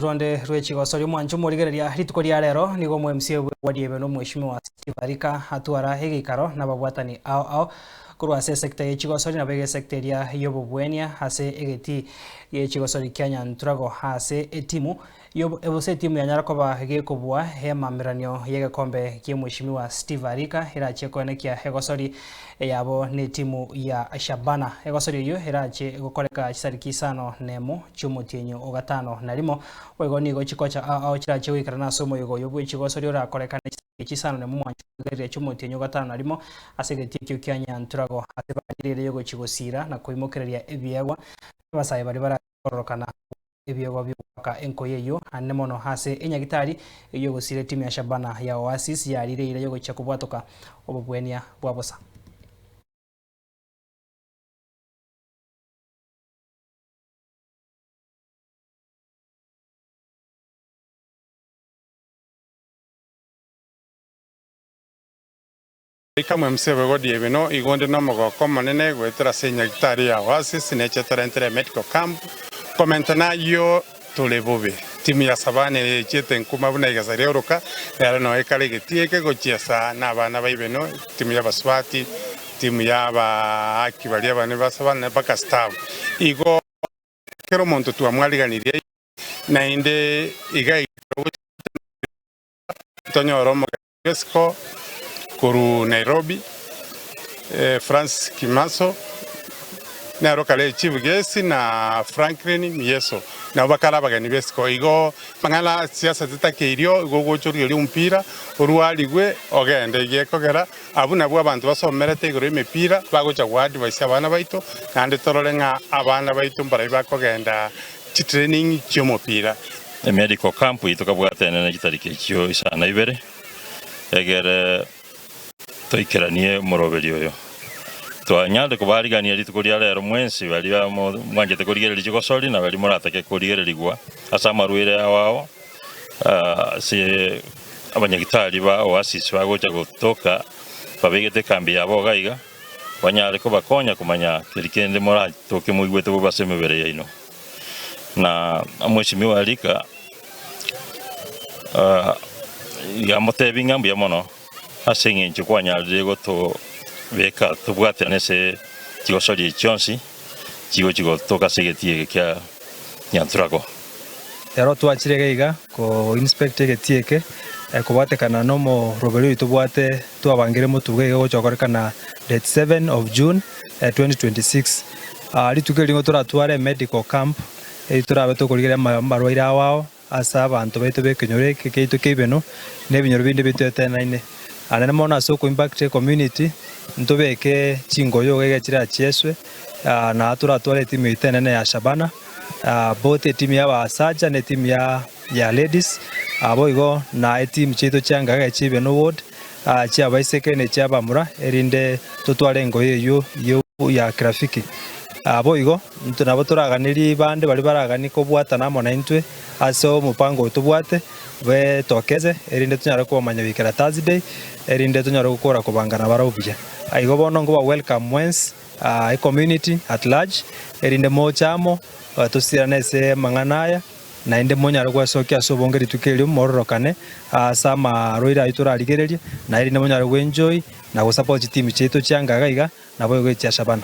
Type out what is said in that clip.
Ronde rwe chigosori omwancho omorigereria rituko ria rero nigo omo MCA bwe ward ebe nomweshimiwa Steve Arika atwara egeikaro nababwatani ao ao korwa ase esector ye chigosori nabo egesector eria yobobwenia ase egetii gie chigosori kia Nyanturago ase etimu gose etimu yanyara koba gekobua emameranio y'egekombe ki'omweshimiwa Steve Arika erachie koenekia egosori yabo netimu ya Shabana. Egosori eyio erache gokoreka chisariki isano nemo chi'omotienyi o gatano na rimo. Boigo nigo chikocha ao ao chirache goikerana ase omoyega oyo bw'echigosori orakorekane chisariki chisano nemo mwancho rigereria chi'omotienyi o gatano na rimo ase egetii ekio kia Nyanturago ase barire ere yogochia gosiira na koimokereria ebiegwa abasae baria barache kororokana Ebiegwa bi'ogoaka enkoyo eyio anene mono ase enyagitari eyio egosira etimu ya Shabana ya Oasis yarire eira y'ogochia kobwatoka obobwenia bwa bosa. Goika mwemuse bw'egodi y'ebino, igo onde nomogoko omonene goetera ase enyagitari ya Oasis neche torentere medical camp komenta nayio tore bobe. Timu ya Savannah eye echiete nkuma buna egesa riaoroka rero noo ekare egetii eke gochiesa nabana ba Ibeno, timu y'abasubati, timu y'abaaki baria abane ba Savannah mpaka staff. Igo kera omonto twamwariganirie naende iga iga tonyore omogeni. Esiko korwa Nairobi, Francis Kimaso nere okare Chief Guest na Franklin Miyeso nabo bakare abageni b'esiko. Igo amang'ana a siasa titakeirio igo ogocha origereria omopira orwarigwe ogende. Igo ekogera abwo nabwo abanto basomerete igoro y'emepira bagocha go advise abana baito naende torore ng'a abana baito mbaria bakogenda chitraining chi'omopira. Emedical camp eyio tokabwata enene chitariki echio isano na ibere, egere toikeranie omoroberio oyo. Twanyarire kobarigania rituko ria rero mwensi baria mwanchete korigereria chigosori na baria moratake korigererigwa ase amarwaire ao ao, ase abanyagitari ba Oasis bagocha gotoka babegete ekambi yabo iga iga, banyare kobakonya komanya keri kende moratoke moigwete bobe ase emebere yaino. Na omweshimiwa Rika yamotebi ng'a mbuya mono ase eng'encho kwanyarire gotobeka tobwaterane ase chigosori echi chionsi chigochi gotoka ase egetii eke kia Nyanturago. Ero twachire iga iga ko inspect egetii eke kobwatekana na omoroberi oyo tobwate twabangire motugo iga gocha gokorekana date 7 of June 2026. Rituko eri nigo toratware emedical camp eyio torabe tokorigereria amarwaire ao ao ase abanto baito b'ekenyoro eke kiaito kia Ibeno na ebinyoro binde bitoetenaine. Naende mono ase oko impact ecommunity ntobeke chingoyo iga iga chirachieswe na toratware etimu yaito enene ya Shabana both etimu ya abasacha na etimu ya ladies boigo na etimu chiaito chia Ngagega chia Ibeno ward chi'abaiseke na echi'abamura, erinde totware engoyo eyio ya kirafiki. Boigo intwe nabo toraganerie bande baria baraganie kobwatana amo naintwe ase omopango oyo tobwate, betokeze, erinde tonyare kobamanya goikera Thursday, erinde tonyare gokora kobangana barabwo buya. Igo bono nkoba welcome mwensi, ecommunity at large, erinde moche amo, tosirane ase amang'ana aya. Naende monyare gwesokia ase obonge rituko erio mororokane ase amarwaire ayio torarigererie, na erinde monyare gwenjoy na gosupport chiteam chiaito chia ngaga iga, naboigo echia Shabana.